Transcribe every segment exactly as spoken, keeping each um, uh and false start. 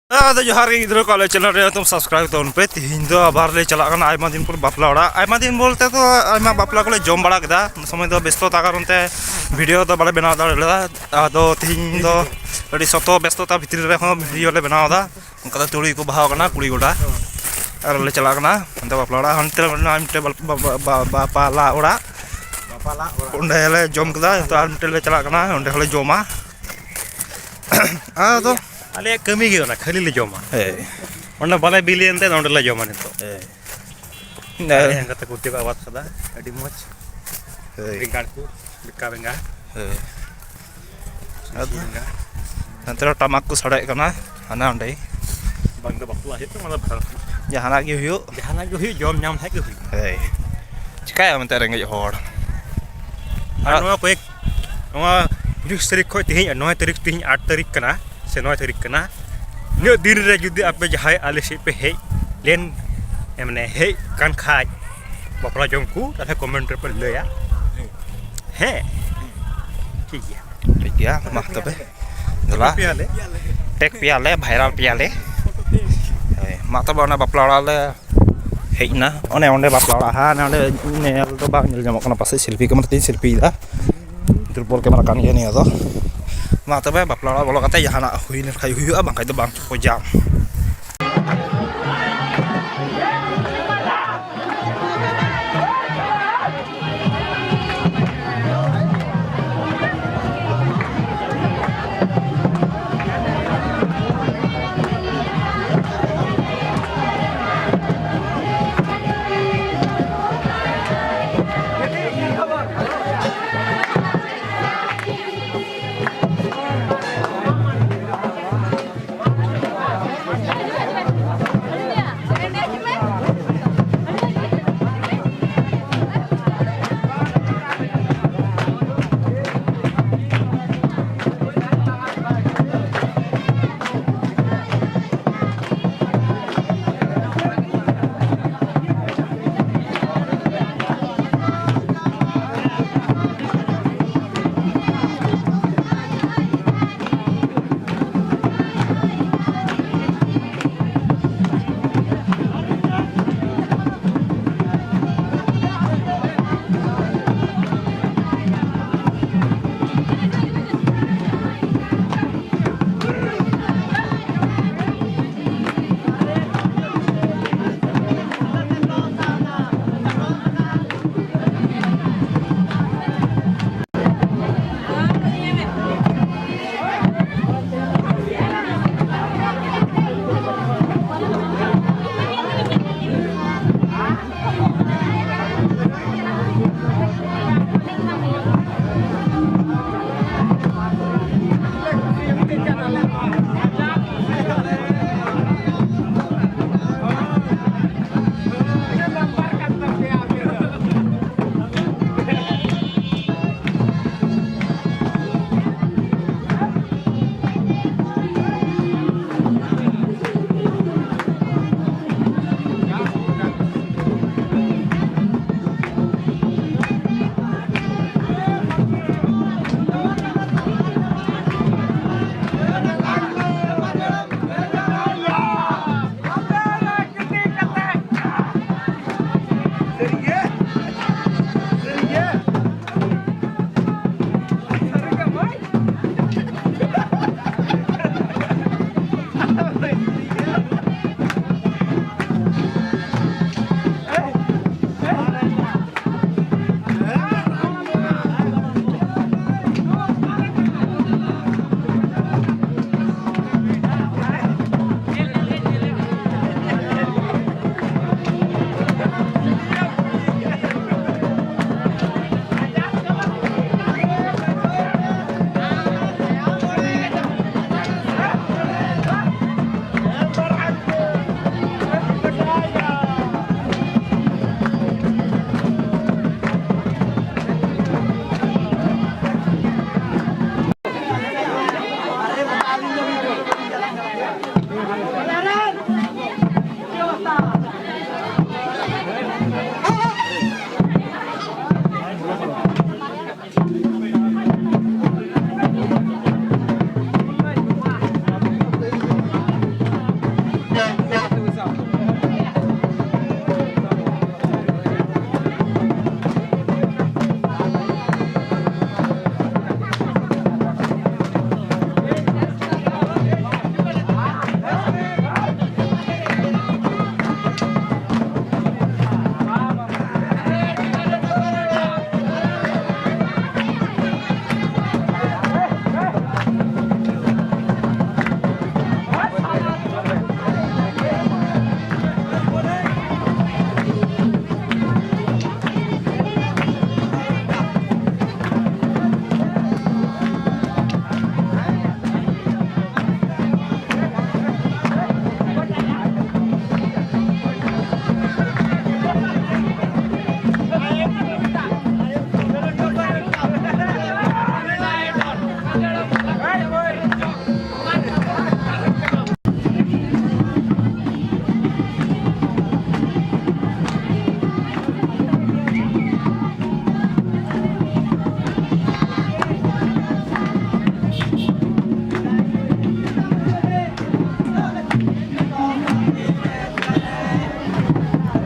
ᱟᱫᱚ ᱡᱚᱦᱟᱨ ᱜᱮ ᱜᱤᱫᱽᱨᱟᱹ ᱠᱚ, ᱟᱞᱮ ᱪᱮᱱᱮᱞ ᱨᱮ ᱮᱠᱫᱚᱢ ᱥᱟᱵᱥᱠᱨᱟᱭᱤᱵ ᱛᱟᱵᱚᱱ ᱯᱮ᱾ ᱛᱤᱦᱤᱧ ᱫᱚ ᱟᱵᱟᱨ ᱞᱮ ᱪᱟᱞᱟᱜ ᱠᱟᱱᱟ ᱟᱭᱢᱟ ᱫᱤᱱ ᱯᱚᱨ ᱵᱟᱯᱞᱟ ᱚᱲᱟᱜ᱾ ᱟᱭᱢᱟ ᱫᱤᱱ ᱵᱚᱞᱛᱮ ᱫᱚ ᱟᱭᱢᱟ ᱵᱟᱯᱞᱟ ᱠᱚᱞᱮ ᱡᱚᱢ ᱵᱟᱲᱟ ᱠᱮᱫᱟ, ᱩᱱ ᱥᱚᱢᱚᱭ ᱫᱚ ᱵᱮᱥᱛᱚᱛᱟ ᱠᱟᱨᱚᱱ ᱛᱮ ᱵᱷᱤᱰᱤᱭᱳ ᱫᱚ ᱵᱟᱞᱮ ᱵᱮᱱᱟᱣ ᱫᱟᱲᱮ ᱞᱮᱫᱟ᱾ ᱟᱫᱚ ᱛᱤᱦᱤᱧ ᱫᱚ ᱟᱹᱰᱤ ᱥᱚᱛᱚ ᱵᱮᱥᱛᱚᱛᱟ ᱵᱷᱤᱛᱨᱤ ᱨᱮᱦᱚᱸ ᱵᱷᱤᱰᱤᱭᱳ ᱞᱮ ᱵᱮᱱᱟᱣ ᱮᱫᱟ᱾ ᱚᱱᱠᱟ ᱫᱚ ᱛᱩᱲᱤ ᱠᱚ ᱵᱟᱦᱟ ᱠᱟᱱᱟ ᱠᱩᱲᱤ ᱜᱚᱰᱟ, ᱟᱨ ᱞᱮ ᱪᱟᱞᱟᱜ ᱠᱟᱱᱟ ᱚᱱᱛᱮ ᱵᱟᱯᱞᱟ ᱚᱲᱟᱜ᱾ ᱦᱟᱱᱛᱮ ᱨᱮ ᱢᱮᱱᱟᱜᱼᱟ ᱢᱤᱫᱴᱮᱱ ᱵᱟᱯ-, ᱵᱟ-, ᱵᱟ-, ᱵᱟ-, ᱵᱟᱯᱞᱟ ᱚᱲᱟᱜ, ᱵᱟᱯᱞᱟ ᱚᱲᱟᱜ᱾ ᱚᱸᱰᱮ ᱞᱮ ᱡᱚᱢ ᱠᱮᱫᱟ᱾ ᱱᱤᱛᱚᱜ ᱟᱨ ᱢᱤᱫᱴᱮᱱ ᱞᱮ ᱪᱟᱞᱟᱜ ᱠᱟᱱᱟ, ᱚᱸᱰᱮ ᱦᱚᱸᱞᱮ ᱡᱚᱢᱟ᱾ ᱟᱫᱚ ᱟᱞᱮᱭᱟᱜ ᱠᱟᱹᱢᱤ ᱜᱮ ᱚᱱᱟ, ᱠᱷᱟᱹᱞᱤ ᱞᱮ ᱡᱚᱢᱟ᱾ ᱦᱮᱸ᱾ ᱚᱸᱰᱮ ᱵᱟᱞᱮ ᱵᱤᱞᱤᱭᱮᱱ ᱛᱮ ᱱᱚᱸᱰᱮ ᱞᱮ ᱡᱚᱢᱟ ᱱᱤᱛᱚᱜ᱾ ᱦᱮᱸ᱾ ᱟᱨ ᱦᱮᱸ᱾ ᱦᱮᱸ, ᱜᱟᱛᱮ ᱠᱩᱨᱛᱤ ᱠᱚ ᱟᱵᱟᱫ ᱠᱟᱫᱟ, ᱟᱹᱰᱤ ᱢᱚᱡᱽ᱾ ᱦᱳᱭ᱾ ᱵᱮᱸᱜᱟᱲ ᱠᱚ, ᱵᱮᱠᱟ ᱵᱮᱸᱜᱟᱲ᱾ ᱦᱳᱭ᱾ ᱥᱩᱥᱤ ᱟᱫᱚ ᱵᱮᱸᱜᱟᱲ᱾ ᱱᱚᱛᱮ ᱨᱮ ᱴᱟᱢᱟᱠ ᱠᱚ ᱥᱟᱰᱮᱜ ᱠᱟᱱᱟ, ᱦᱟᱱᱟ ᱚᱸᱰᱮ᱾ ᱵᱟᱝ ᱫᱚ ᱵᱟᱯᱞᱟ ᱦᱩᱭᱩᱜ ᱛᱟᱢᱟ, ᱚᱱᱟ ᱵᱷᱟᱲᱟ᱾ ᱡᱟᱦᱟᱱᱟᱜ ᱜᱮ ᱦᱩᱭᱩᱜ᱾ ᱡᱟᱦᱟᱱᱟᱜ ᱜᱮ ᱦᱩᱭᱩᱜ, ᱡᱚᱢ ᱧᱟᱢ ᱞᱮᱠᱷᱟᱡ ᱜᱮ ᱦᱩᱭᱩᱜ᱾ ᱦᱳᱭ᱾ ᱪᱤᱠᱟᱹᱭᱟᱢ ᱮᱱᱛᱮ ᱨᱮᱸᱜᱮᱡ ᱦᱚᱲ? ᱟᱨ ᱟᱨ ᱱᱚᱣᱟ ᱠᱚᱭᱮᱠ, ᱱᱚᱣᱟ ᱯᱚᱸᱪᱤᱥ ᱛᱟᱹᱨᱤᱠᱷ ᱠᱷᱚᱱ ᱛᱮᱦᱮᱧ ᱱᱚᱭ ᱛᱟᱹᱨᱤᱠᱷ, ᱛᱮᱦᱮᱧ ᱟᱴ ᱛᱟᱹᱨᱤᱠᱷ ᱠᱟᱱᱟ ᱥᱮ ᱱᱚᱭ ᱛᱟᱹᱨᱤᱠᱷ ᱠᱟᱱᱟ, ᱤᱱᱟᱹᱜ ᱫᱤᱱ ᱨᱮ ᱡᱩᱫᱤ ᱟᱯᱮ ᱡᱟᱦᱟᱸᱭ ᱟᱞᱮ ᱥᱮᱫ ᱯᱮ ᱦᱮᱡ ᱞᱮᱱ, ᱢᱟᱱᱮ ᱦᱮᱡ ᱠᱟᱱ ᱠᱷᱟᱡ ᱵᱟᱯᱞᱟ ᱡᱚᱢ ᱠᱚ, ᱛᱟᱦᱞᱮ ᱠᱚᱢᱮᱱᱴ ᱨᱮᱯᱮ ᱞᱟᱹᱭᱟ᱾ ᱦᱮᱸ, ᱴᱷᱤᱠ ᱜᱮᱭᱟ᱾ ᱴᱷᱤᱠ ᱜᱮᱭᱟ, ᱢᱟ ᱛᱚᱵᱮ᱾ ᱫᱮᱞᱟ᱾ ᱯᱮᱭᱟᱞᱮ᱾ ᱴᱮᱠ ᱯᱮᱭᱟᱞᱮ, ᱵᱷᱟᱭᱨᱟᱞ ᱯᱮᱭᱟᱞᱮ᱾ ᱦᱳᱭ, ᱢᱟ ᱛᱚᱵᱮ ᱚᱱᱟ ᱵᱟᱯᱞᱟ ᱚᱲᱟᱜ ᱞᱮ ᱦᱮᱡ ᱮᱱᱟ᱾ ᱚᱱᱮ ᱚᱸᱰᱮ ᱵᱟᱯᱞᱟ ᱚᱲᱟᱜ, ᱦᱟᱱᱮ ᱚᱸᱰᱮ ᱧᱮᱞ ᱫᱚ ᱵᱟᱝ ᱧᱮᱞ ᱧᱟᱢᱚᱜ ᱠᱟᱱᱟ, ᱯᱟᱥᱮᱡ ᱥᱮᱞᱯᱷᱤ ᱠᱮᱢᱮᱨᱟ ᱛᱮᱧ ᱥᱮᱞᱯᱷᱤᱭᱮᱫᱟ᱾ ᱫᱩᱨᱵᱚᱞ ᱠᱮᱢᱮᱨᱟ ᱠᱟᱱ ᱜᱮᱭᱟ ᱱᱤᱭᱟᱹ ᱫᱚ᱾ ᱢᱟ ᱛᱚᱵᱮ ᱵᱟᱯᱞᱟ ᱚᱲᱟᱜ ᱵᱚᱞᱚ ᱠᱟᱛᱮ ᱡᱟᱦᱟᱱᱟᱜ ᱦᱩᱭ ᱞᱮᱱᱠᱷᱟᱡ ᱦᱩᱭᱩᱜᱼᱟ, ᱵᱟᱝᱠᱷᱟᱡ ᱫᱚ ᱵᱟᱝ ᱠᱚ ᱡᱟᱢ᱾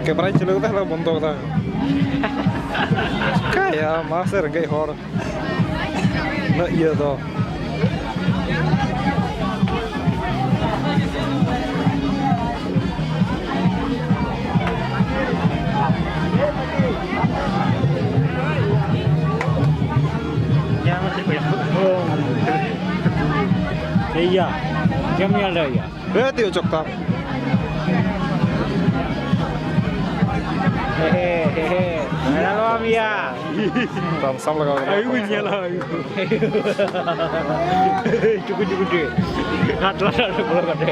ᱠᱮᱢᱮᱨᱟᱧ ᱪᱟᱹᱞᱩ ᱠᱮᱫᱟ, ᱦᱟᱱᱟ ᱵᱚᱱᱫᱚ ᱠᱮᱫᱟ᱾ ᱪᱤᱠᱟᱹᱭᱟ ᱢᱟᱥᱮ, ᱨᱮᱸᱜᱮᱡ ᱦᱚᱲ᱾ ᱩᱱᱟᱹᱜ ᱤᱭᱟᱹ ᱫᱚ᱾ ᱴᱷᱤᱠ ᱜᱮᱭᱟ, ᱪᱮᱫ ᱮᱢ ᱧᱮᱞ ᱫᱟ ᱭᱟ? ᱦᱮᱸ, ᱛᱤᱭᱳᱜ ᱪᱚᱠᱛᱟ᱾ ᱦᱮ, ᱦᱮ, ᱦᱮ, ᱦᱮ᱾ ᱧᱮᱞ ᱢᱟ ᱢᱮᱭᱟ᱾ ᱛᱟᱢᱥᱟᱢ ᱞᱟᱜᱟᱣ ᱠᱟᱫᱟ᱾ ᱟᱭᱩᱵ ᱤᱧ ᱧᱮᱞᱟ, ᱟᱭᱩᱵ᱾ ᱪᱩᱠᱩ, ᱪᱩᱠᱩ, ᱪᱩᱠᱩ᱾ ᱦᱟᱛ ᱞᱟᱴᱟ ᱨᱮ ᱵᱚᱞᱚ ᱠᱟᱛᱮ᱾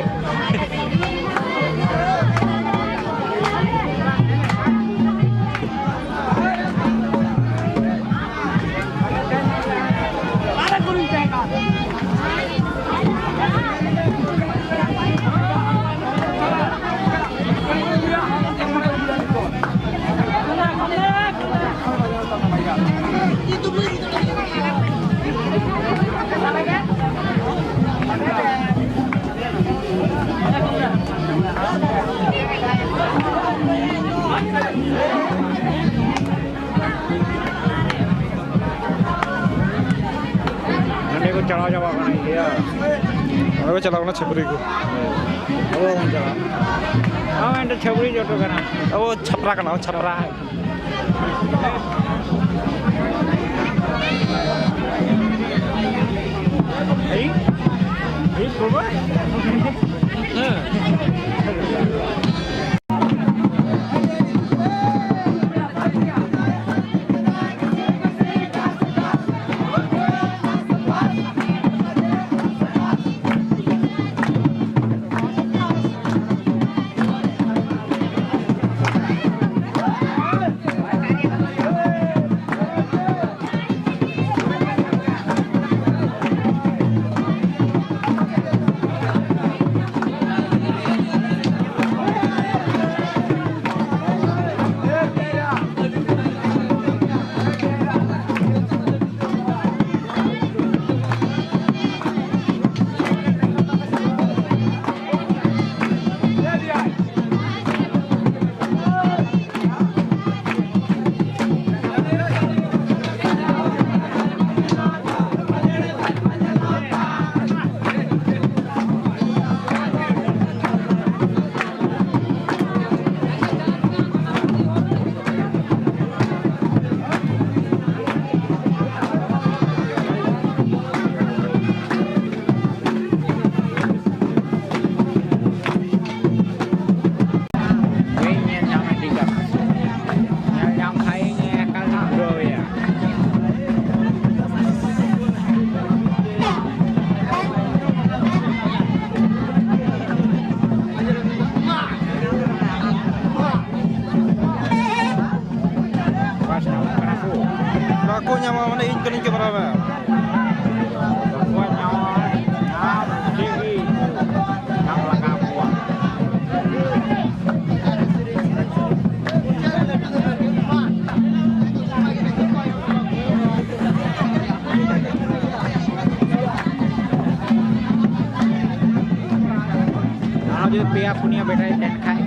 ᱦᱟᱸᱰᱮ ᱠᱚ ᱪᱟᱞᱟᱣ ᱪᱟᱵᱟᱜ ᱠᱟᱱᱟ, ᱤᱭᱟᱹ᱾ ᱚᱸᱰᱮ ᱠᱚ ᱪᱟᱞᱟᱣ ᱠᱟᱱᱟ ᱪᱷᱟᱹᱯᱨᱤ ᱠᱚ᱾ ᱟᱵᱚ ᱵᱟᱵᱚᱱ ᱪᱟᱞᱟᱜᱼᱟ᱾ ᱦᱳᱭ, ᱚᱸᱰᱮ ᱪᱷᱟᱹᱯᱨᱤ ᱡᱚᱴᱚ ᱠᱟᱱᱟ᱾ ᱟᱵᱚ ᱪᱷᱟᱯᱨᱟ ᱠᱟᱱᱟ, ᱪᱷᱟᱯᱨᱟ᱾ ᱮᱭ, ᱮᱭ ᱵᱟᱵᱟ᱾ ᱦᱮᱸ᱾ ᱡᱩᱫᱤ ᱯᱮᱭᱟ ᱯᱩᱱᱭᱟᱹ ᱵᱮᱴᱟᱭ ᱛᱟᱦᱮᱱ ᱠᱷᱟᱡ,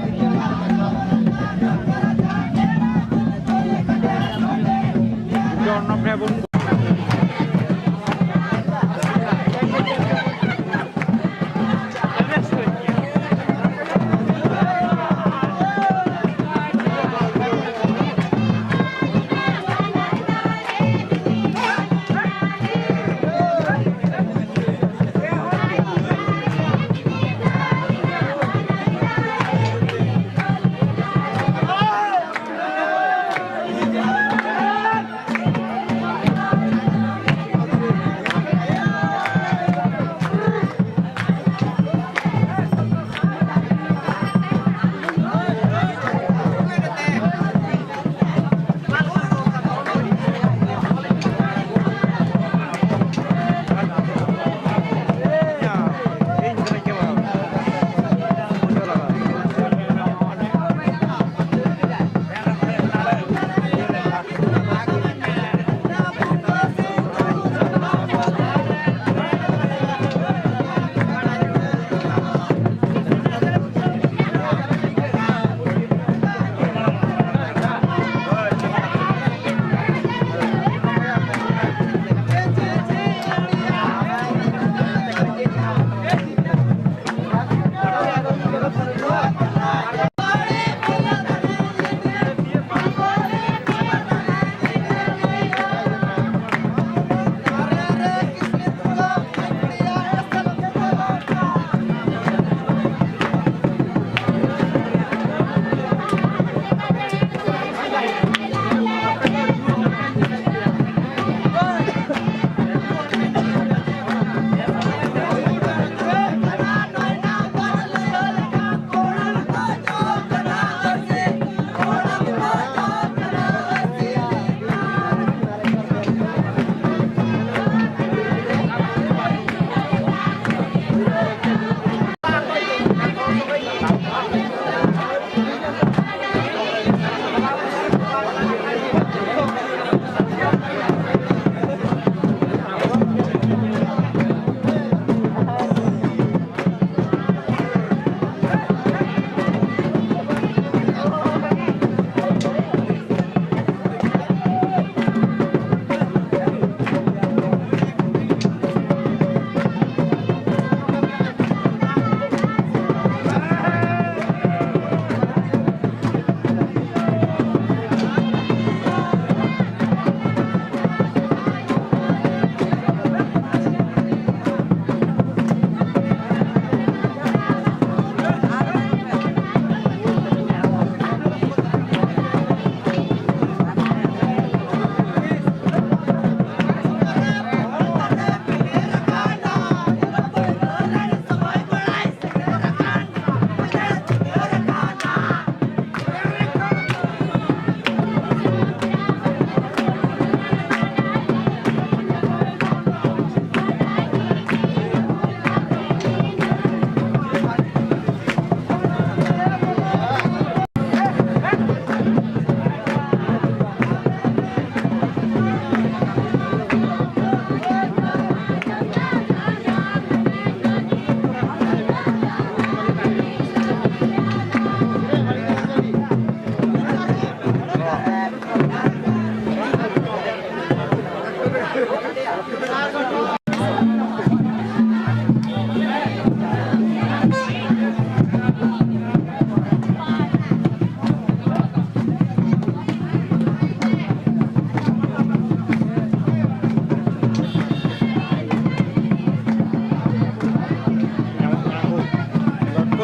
ᱡᱚᱱᱚᱢ ᱨᱮᱵᱚᱱ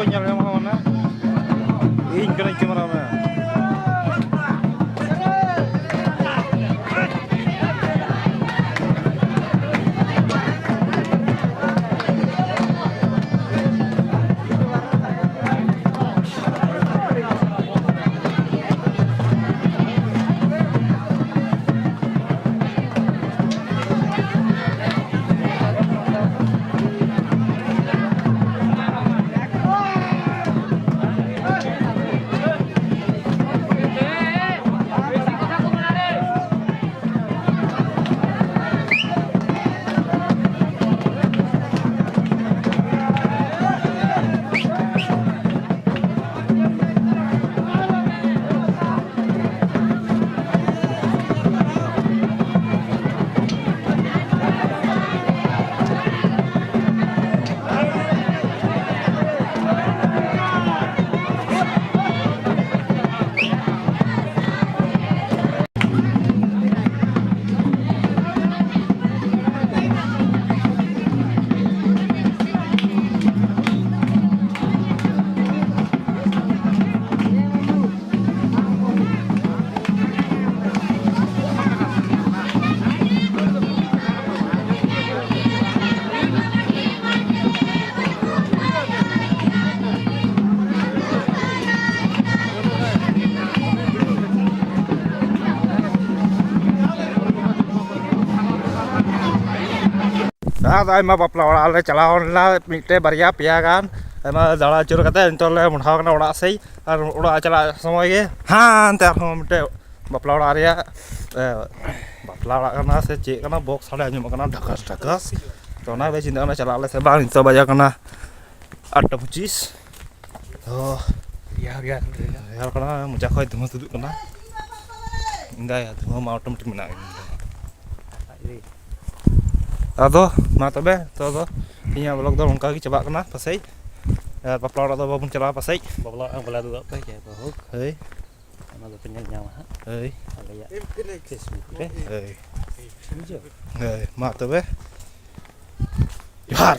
ᱧᱮᱞ ᱧᱟᱢᱚᱜᱼᱟ ᱢᱟᱱᱮ ᱤᱧ ᱠᱟᱹᱱᱟᱹᱧ ᱠᱮᱢᱮᱨᱟ ᱢᱮᱱ᱾ ᱟᱫᱚ ᱟᱭᱢᱟ ᱵᱟᱯᱞᱟ ᱚᱲᱟᱜ ᱞᱮ ᱪᱟᱞᱟᱣ ᱞᱮᱱᱟ, ᱢᱤᱫᱴᱮᱡ ᱵᱟᱨᱭᱟ ᱯᱮᱭᱟ ᱜᱟᱱ᱾ ᱟᱭᱢᱟ ᱫᱟᱬᱟ ᱟᱹᱪᱩᱨ ᱠᱟᱛᱮ ᱱᱤᱛᱚᱜ ᱞᱮ ᱢᱚᱦᱰᱟᱣ ᱠᱟᱱᱟ ᱚᱲᱟᱜ ᱥᱮᱡ᱾ ᱟᱨ ᱚᱲᱟᱜ ᱪᱟᱞᱟᱜ ᱥᱚᱢᱚᱭ ᱜᱮ ᱦᱟᱱᱛᱮ ᱟᱨᱦᱚᱸ ᱢᱤᱫᱴᱮᱡ ᱵᱟᱯᱞᱟ ᱚᱲᱟᱜ ᱨᱮᱭᱟᱜ, ᱮ, ᱵᱟᱯᱞᱟ ᱚᱲᱟᱜ ᱠᱟᱱᱟ ᱥᱮ ᱪᱮᱫ ᱠᱟᱱᱟ, ᱵᱚᱠᱥ ᱥᱟᱰᱮ ᱟᱸᱡᱚᱢᱚᱜ ᱠᱟᱱᱟ ᱰᱷᱟᱠᱟᱥ ᱰᱷᱟᱠᱟᱥ᱾ ᱛᱚ ᱚᱱᱟ ᱜᱮ ᱪᱤᱱᱛᱟᱹ ᱠᱟᱱᱟ ᱪᱟᱞᱟᱜ ᱟᱞᱮ ᱥᱮ ᱵᱟᱝ᱾ ᱱᱤᱛᱚᱜ ᱵᱟᱡᱟᱣ ᱠᱟᱱᱟ ᱟᱴᱴᱟ ᱯᱚᱸᱪᱤᱥ᱾ ᱛᱚ ᱨᱮᱭᱟᱲ ᱨᱮᱭᱟᱲ ᱨᱮᱭᱟᱲ᱾ ᱨᱮᱭᱟᱲ ᱠᱟᱱᱟ, ᱢᱚᱪᱟ ᱠᱷᱚᱡ ᱫᱷᱩᱣᱟᱹ ᱛᱩᱫᱩᱜ ᱠᱟᱱᱟ᱾ ᱤᱧ ᱫᱚ ᱫᱷᱩᱣᱟᱹ ᱢᱟ ᱚᱴᱳᱢᱮᱴᱤᱠ ᱢᱮᱱᱟᱜ ᱜᱮ᱾ ᱟᱫᱚ ᱢᱟ ᱛᱚᱵᱮ, ᱛᱚ ᱫᱚ ᱤᱧᱟᱹᱜ ᱵᱞᱚᱜ ᱫᱚ ᱱᱚᱝᱠᱟ ᱜᱮ ᱪᱟᱵᱟᱜ ᱠᱟᱱᱟ ᱯᱟᱥᱮᱡ᱾ ᱟᱨ ᱵᱟᱯᱞᱟ ᱚᱲᱟᱜ ᱫᱚ ᱵᱟᱵᱚᱱ ᱪᱟᱞᱟᱜᱼᱟ ᱯᱟᱥᱮᱡ᱾ ᱵᱟᱯᱞᱟ ᱚᱲᱟᱜ ᱵᱟᱞᱮ ᱩᱫᱩᱜ ᱟᱯᱮ, ᱡᱟᱭ ᱦᱳᱠ᱾ ᱦᱳᱭ᱾ ᱚᱱᱟ ᱫᱚᱯᱮ ᱧᱮᱞ ᱧᱟᱢᱟ ᱦᱟᱸᱜ᱾ ᱦᱳᱭ᱾ ᱟᱞᱮᱭᱟᱜ Facebook ᱨᱮ᱾ ᱦᱳᱭ᱾ ᱵᱩᱡᱷᱟᱹᱣ? ᱦᱳᱭ, ᱢᱟ ᱛᱚᱵᱮ᱾ ᱡᱚᱦᱟᱨ᱾